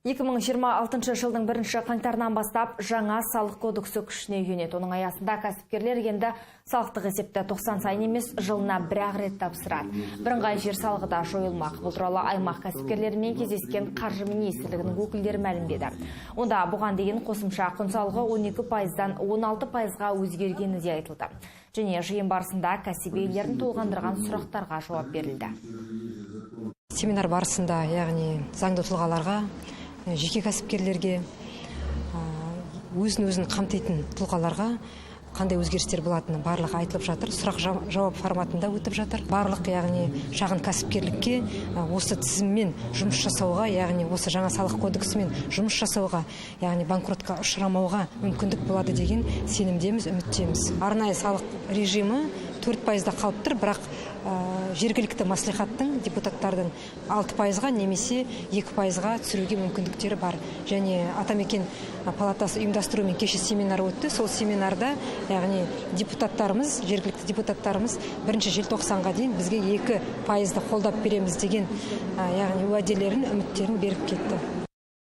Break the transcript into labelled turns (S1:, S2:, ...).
S1: 2026 жылдың бірінші қаңтарынан бастап жаңа салық кодексі күшіне енеді. Оның аясында кәсіпкерлер енді салықтық есепті 90 сайын емес, жылына бір-ақ рет тапсырады. Бірыңғай жер салығы да жойылмақ. Бұл туралы аймақ кәсіпкерлерімен кездескен Қаржы министрлігінің өкілдері мәлімдеді. Онда бұған дейін қосымша құн салығы 12%-дан 16%-ға өзгергені де айтылды. Және жиын барысында кәсіп иелерін толғандырған сұрақтарға жауап берілді.
S2: Семинар барысында, яғни заңды тұлғаларға, жеке кәсіпкерлерге, өзін-өзін қамтитын тұлғаларға қандай өзгерістер болатыны барлығы айтылып жатыр. Сұрақ жауап форматында өтіп жатыр. Барлық, яғни шағын кәсіпкерлікке осы тізіммен жұмыс жасауға, яғни осы жаңа салық кодексімен жұмыс жасауға, яғни банкротқа ұшырамауға мүмкіндік болады деген сенімдеміз, үміттеміз. Арнайы салық режимі 4%-да қалып тұр, бірақ жергілікті мәслихаттың, депутаттардың 6%-ға немесе 2%-ға түсіруге мүмкіндіктері бар. Және Атамекен палатасы ұйымдастыруымен кеше семинар өтті. Сол семинарда, яғни депутаттарымыз, жергілікті депутаттарымыз 1 желтоқсанға дейін бізге 2%-ды қолдап береміз деген, яғни уәделерін, үміттерін беріп кетті.